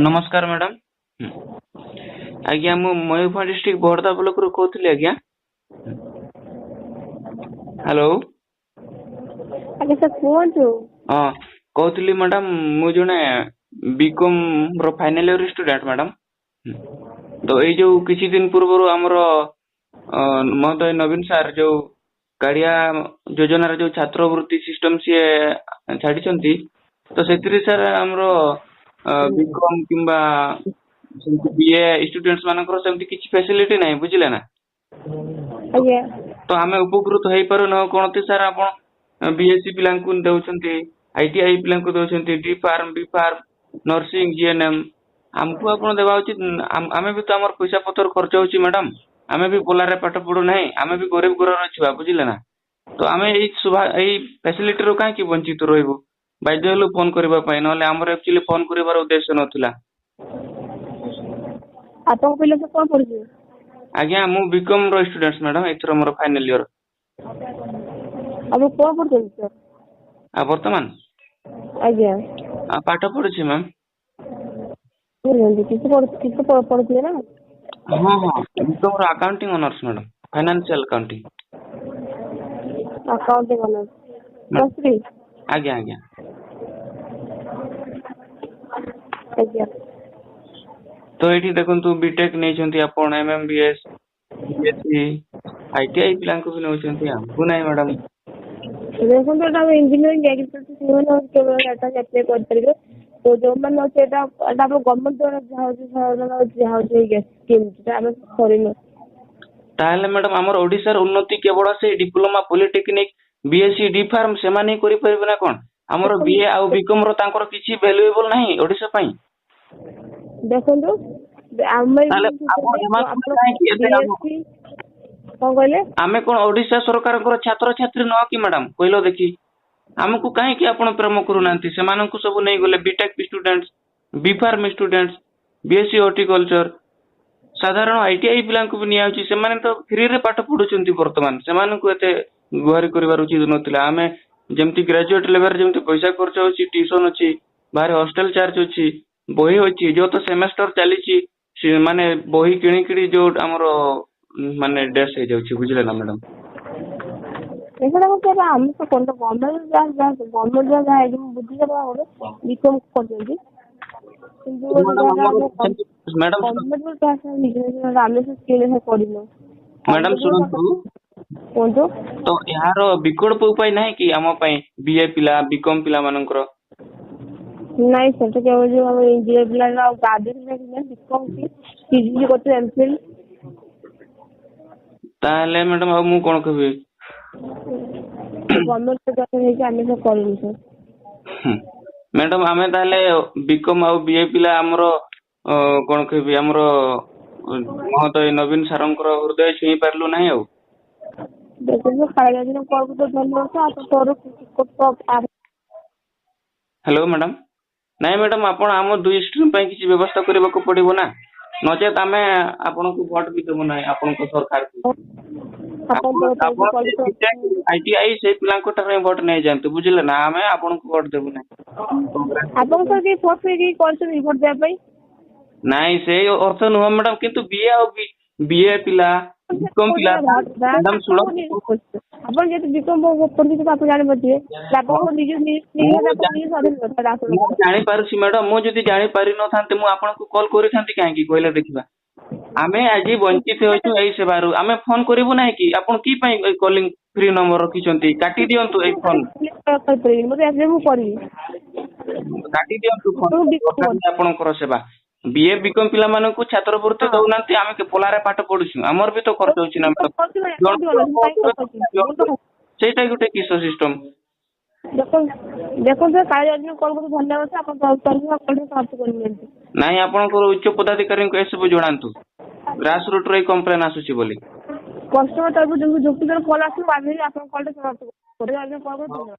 ନମସ୍କାର ମ୍ୟାଡ଼ାମ। ଆଜ୍ଞା, ମୁଁ ମୟୂରଭଞ୍ଜ ଡିଷ୍ଟ୍ରିକ୍ଟ ବହର୍ଦା ବ୍ଲକରୁ କହୁଥିଲି ଆଜ୍ଞା। ହ୍ୟାଲୋ। ଆଜ୍ଞା ସାର୍, କୁହନ୍ତୁ। ହଁ, କହୁଥିଲି ମ୍ୟାଡ଼ାମ, ମୁଁ ଜଣେ ବିକମ୍ ର ଫାଇନାଲ ଇୟର ଷ୍ଟୁଡେଣ୍ଟ ମ୍ୟାଡ଼ାମ। ତ ଏଇ ଯୋଉ କିଛି ଦିନ ପୂର୍ବରୁ ଆମର ମହୋଦୟ ନବୀନ ସାର୍ ଯୋଉ କାଳିଆ ଯୋଜନାର ଯୋଉ ଛାତ୍ରବୃତ୍ତି ସିଷ୍ଟମ ସିଏ ଛାଡିଛନ୍ତି, ତ ସେଥିରେ ସାର୍ ଆମର ବିକମ୍ କିମ୍ବା ବିଏ ଷ୍ଟୁଡେଣ୍ଟସ ମାନଙ୍କର ସେମିତି କିଛି ଫ୍ୟାସିଲିଟି ନାହିଁ, ବୁଝିଲେ ନା? ଆଜ୍ଞା। ତ ଆମେ ଉପକୃତ ହେଇପାରୁନାହୁଁ କଣ ସାର୍? ଆପଣ ବିଏସସି ପିଲାଙ୍କୁ ଦଉଛନ୍ତି, ଆଇଟିଆଇ ପିଲାଙ୍କୁ ଦଉଛନ୍ତି, D pharm, B pharm, nursing, GNM, ଆମକୁ ଆପଣ ଦେବା ଉଚିତ। ଆମେ ବି ତ ଆମର ପଇସା ପତ୍ର ଖର୍ଚ୍ଚ ହଉଛି ମ୍ୟାଡାମ। ଆମେ ବି ପୋଲାରେ ପାଠ ପଢୁନାହିଁ, ଆମେ ବି ଗରିବ ଘରର ଛୁଆ, ବୁଝିଲେ ନା? ତ ଆମେ ଏଇ ଏଇ ଫ୍ୟାସିଲିଟିରୁ କାହିଁକି ବଞ୍ଚିତ ରହିବୁ? ବାଧ୍ୟ ହେଲୁ ଫୋନ କରିବା ପାଇଁ, ନହେଲେ ଆମର ଆକ୍ଚୁଆଲି ଫୋନ କରିବାର ଉଦ୍ଦେଶ୍ୟ ନଥିଲା। ଆପଣଙ୍କ ପିଲା ସବୁ କଣ ପଢୁଛି? ଆଜ୍ଞା, ମୁଁ ବିକମ୍ ର ଷ୍ଟୁଡେଣ୍ଟ ମ୍ୟାଡାମ, ଏଥର ମୋର ଫାଇନାଲ ଇୟର। ଆପଣ କଣ ପଢୁଛନ୍ତି ସାର୍? ଆଉ ବର୍ତ୍ତମାନ? ଆଜ୍ଞା। ପାଠ ପଢୁଛି ମ୍ୟାମ୍। ପଢୁଛନ୍ତି କିଛି କିଛି ପଢୁଥିବେ ନା? ହଁ, ବିକମ୍ ର accounting honours madam, financial accounting. Accounting honours, plus three? ଆଜ୍ଞା। ଆଜ୍ଞା। ତ ଏଇଠି ଦେଖନ୍ତୁ, ବିଟେକ୍ ନେଇଛନ୍ତି ଆପଣ, M M B S, BSc, ITI ପିଲାଙ୍କୁ ବି ନେଉଛନ୍ତି, ଆମକୁ ନାହିଁ ମ୍ୟାଡାମ। ଦେଖନ୍ତୁ, ଏଇଟା ଇଞ୍ଜିନିୟରିଂ, ଏଗ୍ରିକଲଚର, ସେମାନେ କେବଳ ଏଟା ଆପ୍ଲାଏ କରିପାରିବେ। ତ ଯୋଉମାନେ ଅଛି, ଏଇଟା ଆମର ଗଭର୍ଣ୍ଣମେଣ୍ଟ ଦ୍ୱାରା ଯାହା ହଉଛି, ଯାହା ହଉଛି ଏଇ ସ୍କିମ୍ ଆମେ କରିନୁ। ତାହେଲେ ମ୍ୟାଡାମ, ଆମର ଓଡିଶାର ଉନ୍ନତି କେବଳ ସେଇ diploma, polytechnic, BSc, D pharm ସେମାନେ ହିଁ କରିପାରିବେ ନା କଣ? ଆମର ବିଏ ଆଉ ବିକମ୍ ର ତାଙ୍କର କିଛି ଭ୍ୟାଲୁଏବଲ ନାହିଁ ଓଡିଶା ପାଇଁ? ଦେଖନ୍ତୁ, ଆମେ ତାହେଲେ ଆପଣ ଏମାନଙ୍କୁ କାହିଁକି ଏତେ କଣ କହିଲେ? ଆମେ କଣ ଓଡିଶା ସରକାରଙ୍କର ଛାତ୍ରଛାତ୍ରୀ ନୁହଁ କି ମ୍ୟାଡାମ, କହିଲ ଦେଖି? ଆମକୁ କାହିଁକି ଆପଣ ପ୍ରେମ କରୁନାହାନ୍ତି? ସେମାନଙ୍କୁ ସବୁ ନେଇଗଲେ, BTech student, B pharm student, BSc horticulture, ସାଧାରଣ ଆଇଟିଆଇ ପିଲାଙ୍କୁ ବି ନିଆଯାଉଛି। ସେମାନେ ତ ଫ୍ରିରେ ପାଠ ପଢୁଛନ୍ତି ବର୍ତ୍ତମାନ, ସେମାନଙ୍କୁ ଏତେ ଗୁହାରି କରିବାର ଉଚିତ ନଥିଲା। ଆମେ ଯେମିତି ଗ୍ରାଜୁଏଟ ଲେଭେଲ ଯେମିତି ପଇସା ଖର୍ଚ୍ଚ ହଉଛି, ଟ୍ୟୁସନ ଅଛି, ବାହାରେ ହଷ୍ଟେଲ ଚାର୍ଜ ଅଛି, ବହି ଅଛି, ଯୋଉ ତ ସେମେଷ୍ଟର ଚାଲିଛି, ସେ ମାନେ ବହି କିଣି କିଣି ଯୋଉ ଆମର ମାନେ ଡେସ୍ ହେଇଯାଉଛି, ବୁଝିଲେ ନା ମ୍ୟାଡାମ? ଏଗୁଡ଼ାକ କେବେ ଆମେ ତ ଗଭର୍ଣ୍ଣମେଣ୍ଟ ଯାହା ଯାହା ଗଭର୍ଣ୍ଣମେଣ୍ଟ ଯାହା ଯାହା ମୁଁ ବୁଝିଲା ପରେ ବିକମ୍ କରିଛନ୍ତି, କିନ୍ତୁ ମ୍ୟାଡାମ, ଗଭର୍ଣ୍ଣମେଣ୍ଟ ଯାହା ଆମେ ସେ ସ୍କିମ୍ କରିନୁ। ମ୍ୟାଡାମ, ଶୁଣନ୍ତୁ। କୁହନ୍ତୁ। ତ ଏହାର ବିକଳ୍ପ ଉପାୟ ନାହିଁ କି ଆମ ପାଇଁ, ବିଏ ପିଲା, ବିକମ୍ ପିଲା ମାନଙ୍କର? ନାଇଁ, ସେଟା କେବଳ ଯୋଉ ଆମ ଇଞ୍ଜିନିୟର ପିଲା ଆଉ ଗ୍ରାଜୁଏସନ, ବିକମ୍ କି ପିଜି କରୁଛନ୍ତି, ଏମଫିଲ୍। ତାହେଲେ ମ୍ୟାଡାମ, ଆଉ ମୁଁ କଣ କହିବି? ଗଭର୍ଣ୍ଣମେଣ୍ଟ ହେଇକି ଆମେ ସବୁ କରିନୁ ସାର୍। ମ୍ୟାଡାମ, ଆମେ ତାହେଲେ ବିକମ୍ ଆଉ ବିଏ ପିଲା ଆମର କଣ କହିବି, ଆମର ମହୋଦୟ ନବୀନ ସାରଙ୍କର ହୃଦୟ ଛୁଇଁ ପାରିଲୁ ନାହିଁ ଆଉ। ଦେଖନ୍ତୁ, କାଳିଆ କଲ୍ ଧନ୍ୟବାଦ ଆପଣ। ହ୍ୟାଲୋ ମ୍ୟାଡାମ, ନାଇଁ ମ୍ୟାଡାମ, ଆପଣ ଆମ ଦୁଇ ଷ୍ଟ୍ରିମ୍ ପାଇଁ କିଛି ବ୍ୟବସ୍ଥା କରିବାକୁ ପଡିବ ନା, ନଚେତ ଆମେ ଆପଣଙ୍କୁ ଭୋଟ ବି ଦେବୁ ନାହିଁ ଆପଣଙ୍କ ସରକାରକୁ। ଆପଣ ଆଇଟିଆଇ ସେଇ ପିଲାଙ୍କ ଠାରୁ ହିଁ ଭୋଟ ନେଇଯାଆନ୍ତୁ, ବୁଝିଲେ ନା? ଆମେ ଆପଣଙ୍କୁ ଭୋଟ ଦେବୁ ନାହିଁ। ଆପଣଙ୍କ କେହି ଫୋର୍ସ ହେଇକି କରିଛନ୍ତି ଭୋଟ ଦେବା ପାଇଁ? ନାଇଁ, ସେଇ ଅର୍ଥ ନୁହଁ ମ୍ୟାଡାମ, କିନ୍ତୁ ବିଏ ଆଉ ବିଏ ପିଲା, ବିକମ୍ ପିଲା, ମ୍ୟାଡାମ ଶୁଣନ୍ତୁ। ଆପଣ ଯେହେତୁ ବିକମ୍ ପଢୁଛନ୍ତି, ଆପଣ ଜାଣିପାରୁଥିବେ ଆପଣଙ୍କ ନିଜ ମୁଁ ଜାଣିପାରୁଛି ମ୍ୟାଡାମ। ମୁଁ ଯଦି ଜାଣିପାରିନଥାନ୍ତି, ମୁଁ ଆପଣଙ୍କୁ କଲ୍ କରିଥାନ୍ତି କାହିଁକି, କହିଲେ ଦେଖିବା? ଆମେ ଆଜି ବଞ୍ଚିତ ହେଉଛୁ ଏଇ ସେବାରୁ, ଆମେ ଫୋନ କରିବୁ ନାହିଁ କି? ଆପଣ କି ପାଇଁ ଏଇ କଲିଂ ଫ୍ରି ନମ୍ବର ରଖିଛନ୍ତି? କାଟି ଦିଅନ୍ତୁ ଏଇ ଫୋନ। ମତେ ମୁଁ କରିବି। କାଟି ଦିଅନ୍ତୁ ଫୋନ, ଆପଣଙ୍କର ସେବା। ବିଏ ବିକମ୍ ପିଲାମାନଙ୍କୁ ଛାତ୍ରବୃତ୍ତି ଦଉନାହାନ୍ତି, ଆମେ ପୋଲାରେ ପାଠ ପଢୁଛୁ, ଆମର ବି ତ ଖର୍ଚ୍ଚ ହଉଛି ନା ମ୍ୟାଡାମ? ସେଇଟା ଗୋଟେ କିସ ସିଷ୍ଟମ? ଦେଖନ୍ତୁ, କାଳିଆ କଲ୍ କରୁଛୁ, ଧନ୍ୟବାଦ। ଆପଣ ସମାପ୍ତ କରିନିଅନ୍ତୁ। ନାଇଁ, ଆପଣଙ୍କର ଉଚ୍ଚ ପଦାଧିକାରୀଙ୍କୁ ଏସବୁ ଜଣାନ୍ତୁ, ଗ୍ରାସ ରୁଟ୍ ର ଏଇ କମ୍ପ୍ଲେନ ଆସୁଛି ବୋଲି। କଷ୍ଟମର ତରଫରୁ ଯୁକ୍ତିତର୍କ କଲ୍ ଆସିବ, ଆମେ ଆପଣ କଲ୍ଟା ସମାପ୍ତ କରିବୁ। ଧନ୍ୟବାଦ।